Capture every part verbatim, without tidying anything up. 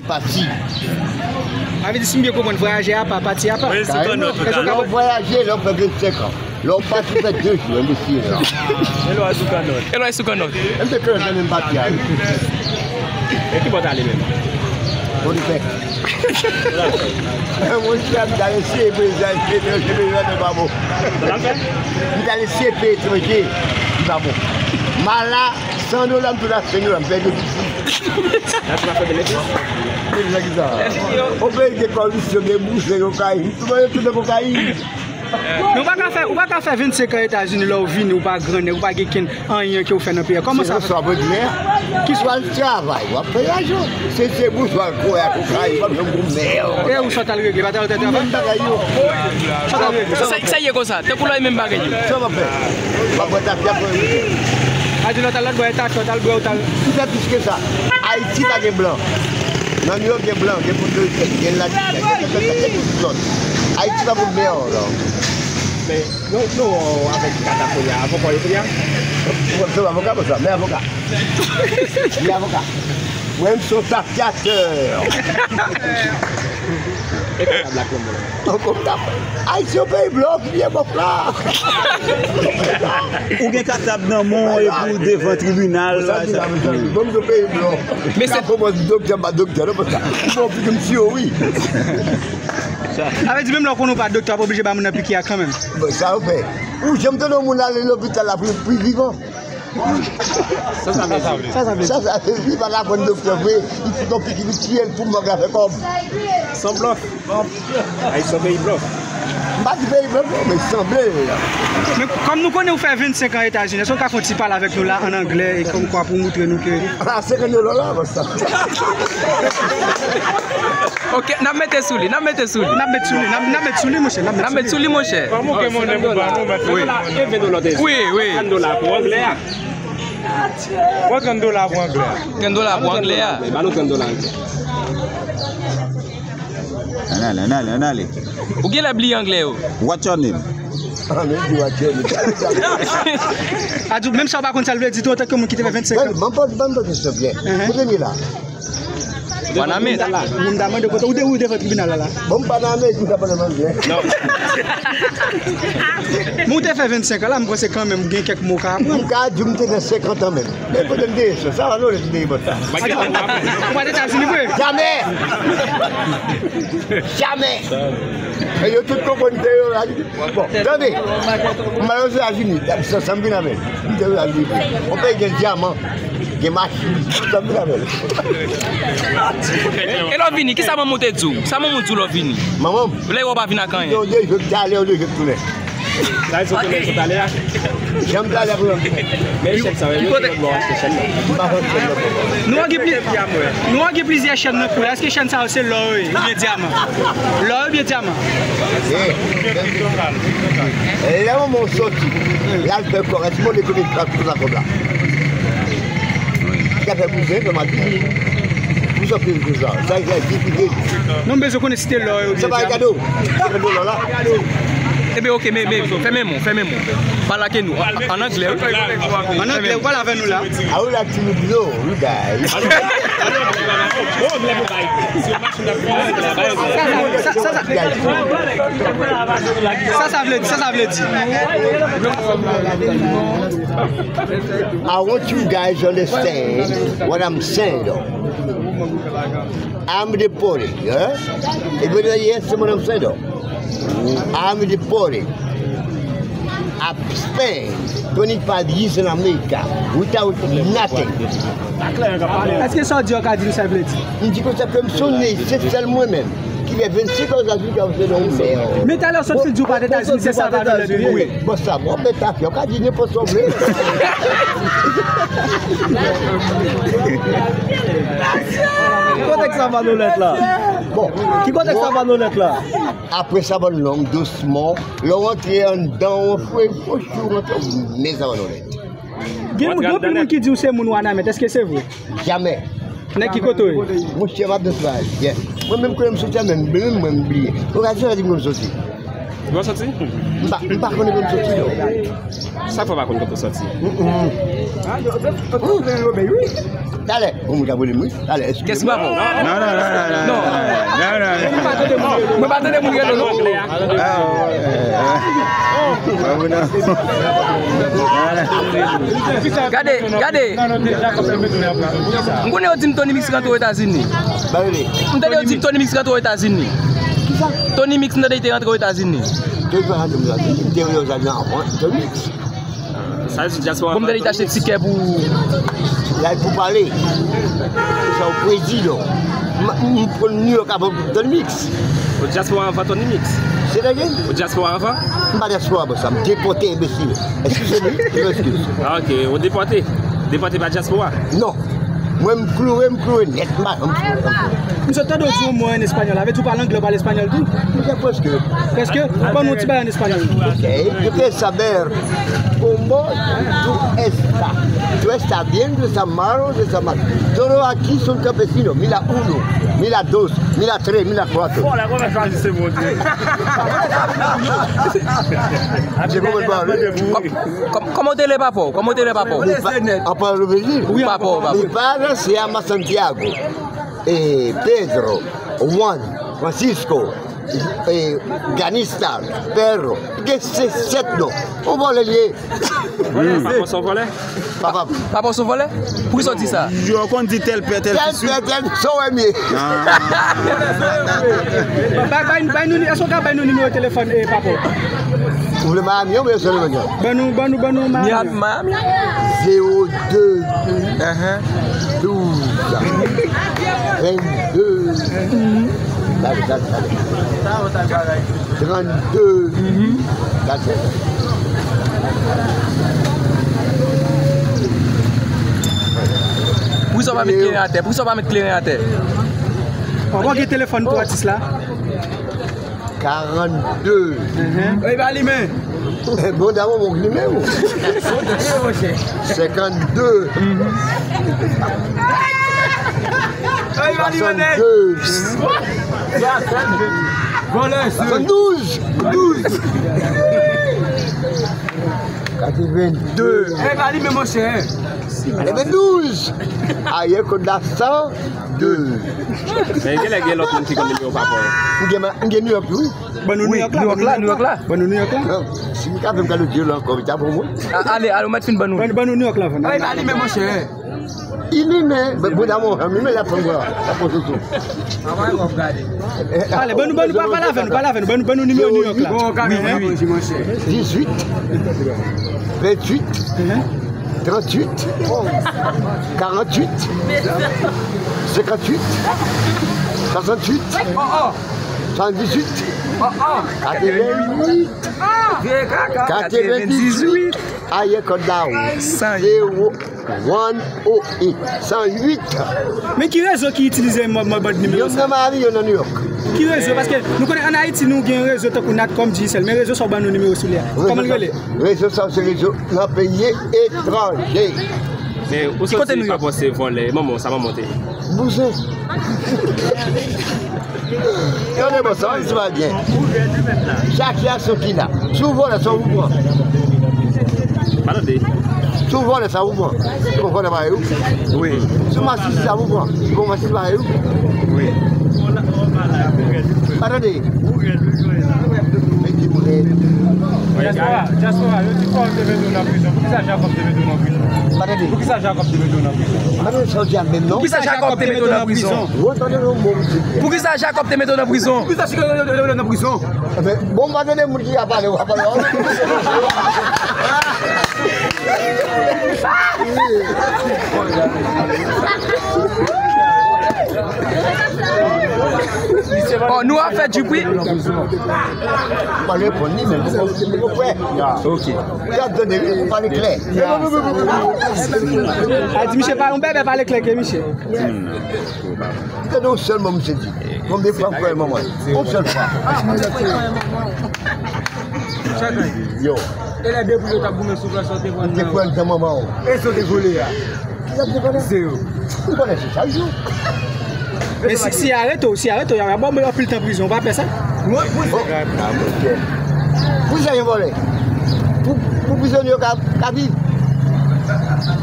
Pati. Sa vle di, si m byen konprann, vwayaje apa, pati apa. Wi, sou kannòt. Lè w vwayaje, lè w fè vennsenk an. Lè w pati, w fè de jou, enbesil. E lè w al sou kannòt. E lè w al sou kannòt. M te kre nan menm pati a. E ki bò w t ale menm? Pòdepè. Monchè, m t al eseye prezan etranje, prezan pa bon. M t al eseye peye etranje, li pa bon. M al la, san dola, m tou la senk dola, m fè defisi. La, tu vas faire bénéfice? Ou peyi gen kòripsyon, gen bouzè, kokayin. Tout moun yo tout nan kokayin. Men ou pa ka fè, ou pa ka fè vennsenk an Etazini, lè w vini, ou pa grannèg, ou pa gen kenn anyen ke w fè nan peyi a. Kòman sa fè? Ki swa w al travay, w ap fè lajan. Se, se bouzwa l kouwè ak kokayin, w ap jwenn gwo mèd. E ou sa w t al regle, pa t al travay? Menm bagay yo. Sa w t al regle? Sa, sa ye konsa, tankou lè menm bagay yo. Sa w ap fè? W ap bwè tafya pou. A di lòt al lòt bò, e tafya w t al bwè, ou t al. Pi fè plis ke sa. Ayiti pa gen blan. Nan New York gen blan, gen Pòtorikèn, gen Latin, gen tout sa, gen tout zòn. Ayiti pa pou blan, non. Men, nou, nou, avèk Kata kounye a, avoka w ye kounye a? Mwen se avoka pou sa, men avoka. Li avoka. Mwen, m se yon tafyatè. E konn tab la, konn mwen. Ankò m t ap. Ayiti yon peyi blan, vye bòf la. Ou gen katab nan men w epi w devan tribinal. Sa di la, mezanmi. Bon, m se yon peyi blan. Men se pou mwen, doktè, m pa doktè, non, paske bon, pikim si yo, wi. Sa vle di, menm lè w konnen w pa doktè, w ap oblije ba moun nan piki a kanmenm. Bon, sa yo fè. Ou janm tande yon moun ale lopital la pou, pou vivan? Sa sa vle di? Sa sa vle di? Sa sa vle di, pa ka konn doktè vre, li fout yon piki, li tiye l pou mòg la fè kòb. San blòf. Ayiti se yon peyi blòf. M pa di peyi blòf, non, men sanble. Men kòm nou konnen ou fè vennsenk an Etazini, èske w ka fè yon ti pale avèk nou la, an anglè, e kòmkwa pou moutre nou ke. A, senkant dola la, konsa. Ok, n ap mete sou li, n ap mete sou li. N ap met sou li, n ap, n ap met sou li, monchè, n ap met sou li. N ap met sou li, monchè. Kòman w gen monnen pou ba nou, mèt? Wi. Wi, wi. Trant dola pou anglè a. Pran trant dola pou anglè a. Trant dola pou anglè a. Ba nou trant dola anglè. Ann ale, ann ale, ann ale. Ou genlè bliye anglè yo. What's your name? Ah, men di what's your name. A di, menm sa w pa konn sa l vle di tou, antanke moun ki te fè vennsenk an. Ban m poze, ban m poze kesyon byen. Kote m ye la? Wanament. Moun ta mande kote ou te, ou devan tribinal la la. Bon, m pa nan Amerik, m ka pale anglè. Non. Men ou te fè vennsenk an la, m panse kanmenm gen kèk mo w ka aprann. M ka di w m te nan senkant an menm. Men kote m te ye, sa, sa va nou lè m te ye bòt sa. Ou pa t Etazini vre? Jamè! Jamè! E yo tout konprann kreyòl la. Bon, tande, m al Ozetazini, sa, sa m vin avè l. M te Ozetazini. Yon peyi gen dyaman, gen machin, sa m vin avè l. E lè w vini, kisa manman w te di w? Sa manman w di w lè w vini? Manman m? Lè w pa vin ak anyen. Yon de jou, talè, yon de jou, tounen. Sa e sot tounen, sot ale a? Janm talè pou yon. Men chèn sa yo, yo te bon achte chèn nan. M pa konn chèn nan. Nou an gen pli-, nou an gen plizyè chèn nan kou la. Èske chèn sa yo se lò yo ye, oubyen dyaman? Lò oubyen dyaman? Lè manman w soti, l al fè kòb, èske w konnen konbyen l ap touche nan kòb la? Li ka fè bouzen, fè mati. Pou sa, fè konsa. Sa, sa, di, di, di. Non, m bezwen konnen si te lò yo oubyen dyaman. Sa pa gade w. Sa pa lò la. Ebyen, ok, men, men, fèmen men w, fèmen men w. Pale ak nou. An, an anglè, wi. An anglè, ou pale avè nou la. I would like to know, you guys. Sa, sa, sa, sa, sa, sa vle di, sa, sa vle di. I want you guys to understand what I'm saying, though. I'm deported, yeah? If you don't, yes, what I'm saying, though. I'm deported. I spent twenty-five years in America without nothing. Èske sa w di yo ka di nou sa vle di? M di konsa ke m sonnen, se sèl mwen menm ki fè vennsenk an Etazini k ap fè nan yon mè. Men talè w sot fin di w pa t Etazini, se Salvador lè tou ye. Bon, sa bon, men tafya, w ka di nenpòt sa w vle. Ki kontèks sa va nou lèt la? Bon. Ki kontèks sa va nou lèt la? Apre sa va long, dousman. Lè w antre anndan, w fwe, fwe chou, w antre, men sa va nou lèt. Gen, gen anpil moun ki di w se moun Wanament, èske se vre? Jamè. Nèg ki kote w ye? Monchè, m ap di w sa, yeah. Mwen menm kote m soti a menm, menm mwen m bliye. Okazyon la di m kote m soti. Ou pa sòti? M pa, m pa konnen kote m sòti, non. Sa fè w pa konn kote w sòti? Mm, mm. Talè, bon, moun ka vole m, wi. Talè, eskize m. Kès ki pa bon? Non, non, non, non, non. Non. Non, non, non. Mwen pa tande moun rele, non. Ah, ouais, ouais, ouais. Bravo, non. Gade, gade. M konnen yo di m Tony Mix rantre Ozetazini. M tande yo di m Tony Mix rantre Ozetazini. Tony Mix m tande li te rantre Ozetazini. Tony Mix. Sa se dyaspora. Bon, m tande li t achte tikè pou. Lè pou pale. Sa w prezidan. M, m, m pran New York avan Tony Mix. Ou dyaspora avan Tony Mix? Se la gen? Ou dyaspora avan? M pa dyaspora, bon, sa, m depòte, enbesil. Eskize m, wi, je m'excuse. Ah, ok, ou depòte. Depòte pa dyaspora? Non. Mwen, m kloure, m kloure nèt, m pa janm kloure. M sot tande w di yon mo an espanyòl. Sa vle di w pale anglè, w pale espanyòl tou? Mwen prèske. Prèske? Ban nou ti bagay an espanyòl. Ok. Yo te saber cómo tú estás. Tú estás bien, tú estás malo, tú estás mal. Todo aquí son campesinos. Mira uno, mira dos, mira tres, mira cuatro. Bon, la, kòman chwazi se bon Dye? Kòm, kòm, kòman w te rele papa w? Kòman w te rele papa w? Apa lo Brezil? Wi, papa w, papa w. Mi padre se llama Santiago. Eh, Pedro, Juan, Francisco, eh, Ganista, Pedro. Gen se, sèt non. Yon vòlè li ye. Papa w se yon vòlè? Papa. Papa w se yon vòlè? Poukisa w di sa? Yo konn di tèl pè, tèl fis, wi. Tèl pè, tèl, sa w wè m ye. Ah. Bay, bay, bay nou, èske w ka bay nou nimewo telefòn, eh, papa w? Ou vle Miami, ou vle Solomon? Ban nou, ban nou, ban nou Miami. Miami, Miami. Zéro deux, douze, vingt-deux. Gade, gade, gade. Trannde. Gade sa. Poukisa w pa met kleren atè? Poukisa w pa met kleren atè? Papa w gen telefòn pou atis la? Karannde. Ey, pa limen. Bon, dabò, bon, limen, wi. Senkannde. Ey, pa limen, nèg. Swasannde. Vòlè, se. Douz. Douz. Katrevennde. Ey, pa limen, monchè. Katrevenndouz. Ayè kòd la san. De. Men genlè gen lòt moun ki konn nimewo papa w. M gen ma-, m gen New York tou, wi. Ban nou New York la, New York la, New York la. Ban nou New York la. Non, si m ka fè m gade New York la ankò, li ta bon mwen. A, ale, ale, ou mèt fin ban nou. Ban, ban nou New York la, vann. Ay, pa limen, monchè. Li limen, men bon, damò, li limen la fanm la. La fanm soso. Ale, ban nou, ban nou, pa, pale avè nou, pale avè nou. Ban nou, ban nou nimewo New York la. Bon, kade, wi, wi, wi. Dizuit, venntuit. Trantuit, karantuit, senkantuit, swasantuit, swasanndizuit, katreventuit, katrevendizuit. Ayè kòd la, wi. Zewo, one oh eight, san uit. Men ki rezo ki itilize mò-, mò-, mòd nimewo sa? Youn nan Miami, youn nan New York. Ki rezo? Paske nou konnen ann Ayiti, nou gen rezo tankou Natcom, Digicel, men rezo sa w ban nou nimewo sou li a. Kòman l rele? Rezo sa se rezo nan peyi etranje. Men ou soti pa panse vòlè, manman w, sa manman w te ye? Bouzen. Tande bon, sa se pa byen. Chak yasou ki la. Si w vòlè, sa ou pran? Pa tande. Si w vòlè, sa ou pran? Si w vòlè, pa ou? Wi. Si w masis, sa ou pran? Si w masis, pa ou? Wi. Pa tande. Dyaspora, dyaspora, yo di Pòl te mete w nan prizon. Poukisa Jakòb te mete w nan prizon? Pa tande. Poukisa Jakòb te mete w nan prizon? Pa tande sa w di a menm non. Poukisa Jakòb te mete w nan prizon? Ou tande non, bon, misye. Poukisa Jakòb te mete w nan prizon? Poukisa Jakòb te mete w nan prizon? Bon, pa tande moun ki ap pale, w ap pale. Oh, nou ap fè djip, wi. Pa reponn li menm, poko, poko kwè. Ok. Gad tande, wi, pale klè. A di misye pa, yon bèbè pale klè ke misye. Tande yon sèl mo misye di. Konbyen fwa m kwè manman? Yon sèl fwa. Yo. E lè de pou yo t ap goumen sou plas, ou te pran nan manman w. E sa w te vole a? Ki sa w te vole? Se yo. Ou konnen se sa yo. E si, si arete w, si arete w, y a, y a ba w anpil tan prizon, ou pa pè sa? Mwen, mwen, se grav la, mwen pè. Pou sa gen vòlè. Pou, pou prizonye yo ka, ka viv.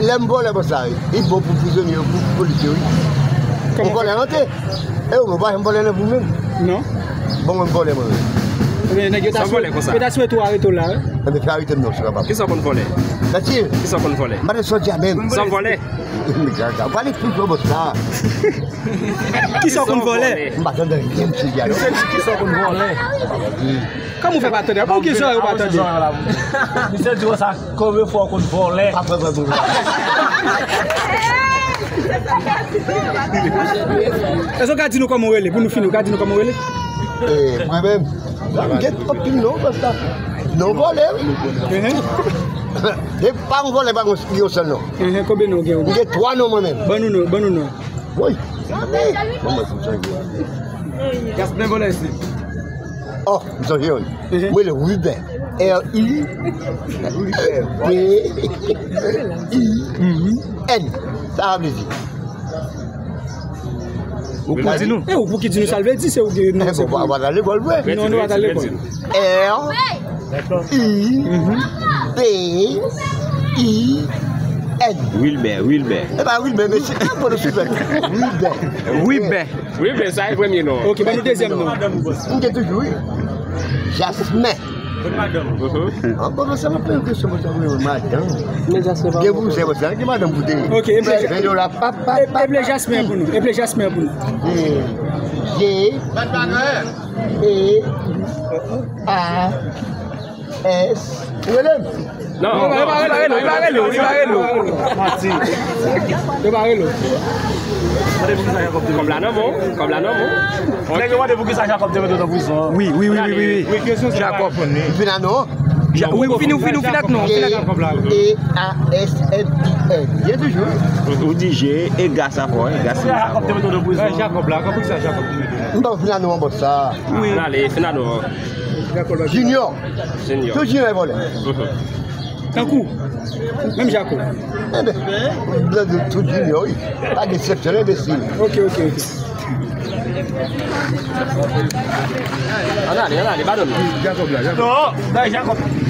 Lè m vòlè, bon sa, li bon pou prizonye yo, pou polis yo, wi. Yon vòlè rantre. E ou, mwen pa janm vòlè nan vi m menm. Non. Bon, mwen vòlè, mwen menm. Ebyen, nèg yo ta swe-, yo ta swete w arete w la, wi. Ebyen, fè arete m non, se pa pa. Kisa w konn vòlè? Mèsi. Kisa w konn vòlè? M pa te sòti a menm. Sa w vòlè? Pale plis fò, bòs la. Kisa w konn vòlè? M pa tande anyen, mesye Dialo. Misye di kisa w konn vòlè. Kòman ou fè pa tande? Pou ki zòrèy ou pa tande? Misye di konsa, konbyen fwa w konn vòlè? Apre, apre, apre. Èske w ka di nou kòman w rele? Pou nou fini, ou ka di nou kòman w rele? Eh, mwen menm, m gen anpil non, konsa. Non vòlè, wi. Mhm. E pa yon vòlè, pa yon, yon sèl non. Mhm, konbyen non w gen? M gen twa non mwen menm. Ban nou non, ban nou non. Woy, sa vle. Bon, mwen, fò m chanje. Jasmin vòlè isi. Oh, m sonje, wi. Mhm. Mwen le Ruben. R U B I N. Sa vle di. Ou ka di nou. E ou pou ki di nou sa l vle di, se ou ki nou. Eh, bon, pa, pa t al lekòl vre. Non, nou pa t al lekòl. R U B I N. Wilbè, Wilbè. E pa Wilbè, mesye. Mwen, Ruben. Ruben. Ruben. Wi, men sa e premye non. Ok, ban nou dezyèm non. M gen toujou, wi. Jasmin. An, bon, sa mwen plen kesyon, mwen sa mwen madanm. Gen pou se mwen sa, gen madanm pou te. Ok, eple, eple Jasmin pou nou. Eple Jasmin pou nou. J E A S. Ou rele m? Non, non, non, li pa rele w, li pa rele w, li pa rele w. Manti. Li pa rele w. Kòb la nan men w, kòb la nan men w. Nèg yo mande poukisa Jakòb te mete w nan prizon. Wi, wi, wi, wi, wi, wi. Jakòb. Vin ak non. Ja-, wi, ou fini, ou fini, ou fini ak non. J E A S M I N. Byen toujou. Ou di J e Gas afò, wi, Gas. Jakòb te mete w nan prizon. Jakòb la, poukisa Jakòb te mete w? M pa vin ak non, bòs sa. Wi. Fin ale, fin ale. Junior. Junior. Tout Junior e vòlè. Mhm. Tankou. Menm Jako. Enben, blan de tout Junior, wi. Pa de eksepsyon, enbesil. Ok, ok, ok. Ann ale, ann ale, ba nou non. Jakòb la, Jakòb. Non, bay Jakòb.